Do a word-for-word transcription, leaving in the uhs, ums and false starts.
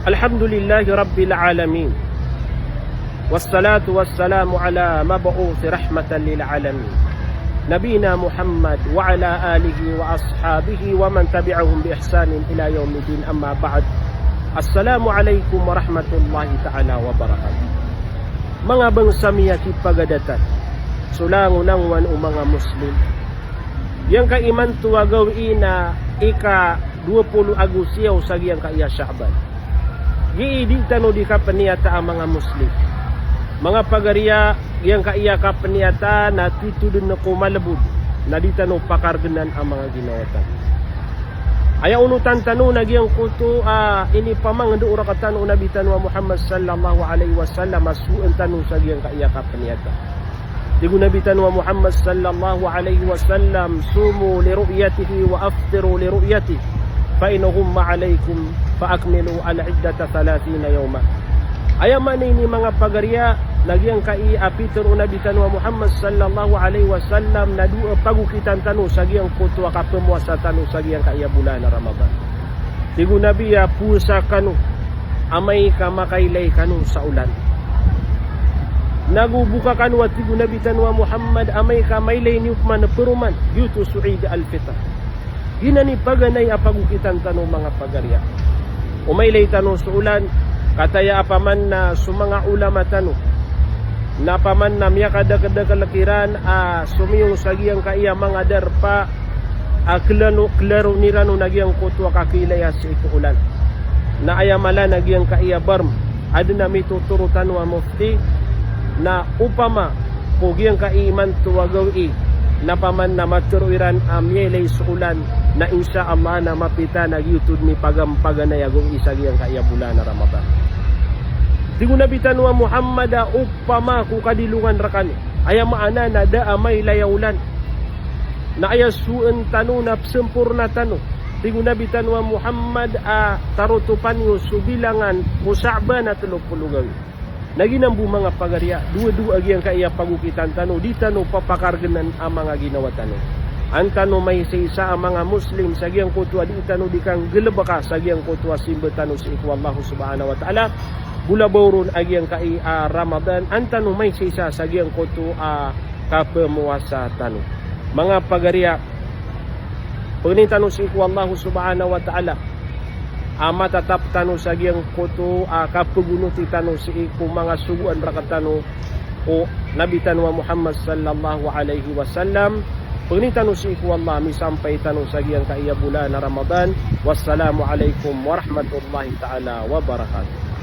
Alhamdulillahi Rabbil Alamin. Wassalatu wassalamu ala mab'uthi rahmatan lil alamin. Nabiyina Muhammad wa ala alihi wa ashabihi wa man tabi'ahum bi ihsanin ila yawmiddin, amma ba'd. Assalamu alaikum warahmatullahi ta'ala wabarakatuh. Manga bangsa mi a kipagadatan, so langolangowan o manga Muslim. Giyangkai imanto a gawii na ika dowa polo ago siyaw sa giyangkaya Sha'ban. Gii di tano di kapniyata a manga Muslim. Manga pagariya, giyangkaya kapniyata na titho dn ko malbod, na di tano pakargnan a manga ginawa tano. Aya onotan tano na giyangkoto a inipamangndao rktano o Nabi tano a Muhammad sallallahu alaihi wasallam a soon tano sa giyangkaya kapniyata. Tig o Nabi tano a Muhammad sallallahu alaihi wasallam, "Sumu li ru'yatihi wa aftiru li ru'yatihi, fa in ghumma alaikum fa akmilu al-iddata thalathina yawma." Aya maana ini manga pagariya, na giyangkai a pitharo o Nabi tano a Muhammad sallallahu alaihi wasallam na dowa pagokitan tano sa giyangkoto a kapmowasa tano sa giyangkaya bolan a Ramadan. Tig o Nabi a powasa kano amay ka makailay kano sa olan. Nago boka kano a tig o Nabi tano a Muhammad amay ka mailay niyo pman paroman, giyoto so Eid al-Fitr. Giyanan i paganay a pagokitan tano manga pagariya. O mailay tano so olan, kataya apaman na so manga ulama tano na apaman na miyakadakdakl kiran a somiyong sa giyangkaya manga darpa a klaro, klaron iran on a giyangkoto a kakiilaya sii ko olan. Na aya mala na giyangkaya barm, adn a mitotoro tano a mufti, na opama ko giyangkai imanto a gawii na apaman na matharo iran a miyailay so olan, na insha Allah na mapita na giyoto dn i pagampaganay a gawii sa giyangkaya bolan a Ramadan. Tig o Nabi tano a Muhammad a opama ko kadilongan rkano, aya maana na da a mailay a olan, na aya soon tano na psamporna tano, tig o Nabi tano a Muhammad, a tarotopan iyo so bilangan ko Sha'ban a tlo polo gawii. Na giyanan bo manga pagariya, dowa-dowa a giyangkaya pagokitan tano, di tano papakargnan a manga ginawa tano. An tano maisaisa a manga Muslim sa giyangkoto a di tano di kanggalbka sa giyangkoto a simba tano sii ko Allah subhanahu wa ta'ala. Bolabaw ron a giyangkai a Ramadan, an tano maisaisa sa giyangkoto a kapmowasa tano. Manga pagariya, pangnin tano sii ko Allah subhanahu wa ta'ala a matatap tano sa giyangkoto a kapagonoti tano sii ko manga sogoan rktano o Nabi tano a Muhammad sallallahu alaihi wasallam. Pangnin tano sii ko Allah a misampay tano sa giyangkaya bolan a Ramadan. Wassalamu alaikum warahmatullahi ta'ala wabarakatuh.